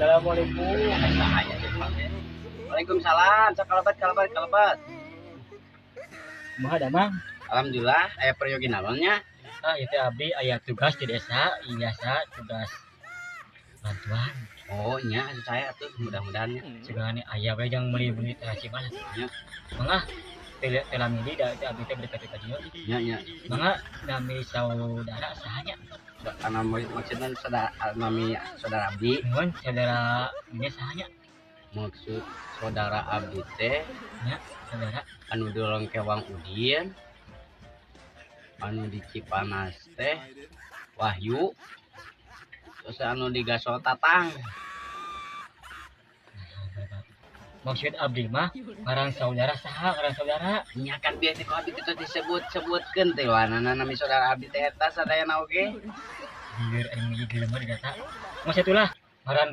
Assalamualaikum. Saha nya? Waalaikumsalam. Sok kalebet, kalebet, kalebet. Kumaha damang? Alhamdulillah, aya peryogi naon nya? Ah, ieu teh abdi aya tugas di desa, ieu biasa tugas bantuan. Oh, nya saya tuh mudah-mudahan nya. Segala aya we jang meuli-meuli terasi mah. Nya. Mangga teh teh lamili da teh abdi teh bade ka dieu. Nya nya. Mangga, nami saudara saha nya? Karena maksudnya saudara, nami saudara abdi? Nuhun, saudara ini saha nya? Maksud saudara abdi teh? Nya, saudara. Anu di Longkewang Udin, anu di Cipanas teh Wahyu, terus anu di Gasol Tatang. Maksud abdi mah ngaran saudara saha, ngaran saudara? Nya kan biasa ku abdi teh disebut-sebutkeun teh wanana nami saudara abdi teh eta sadayana oge. Biar aing ieu geuleuh di data. Maksud itulah ngaran.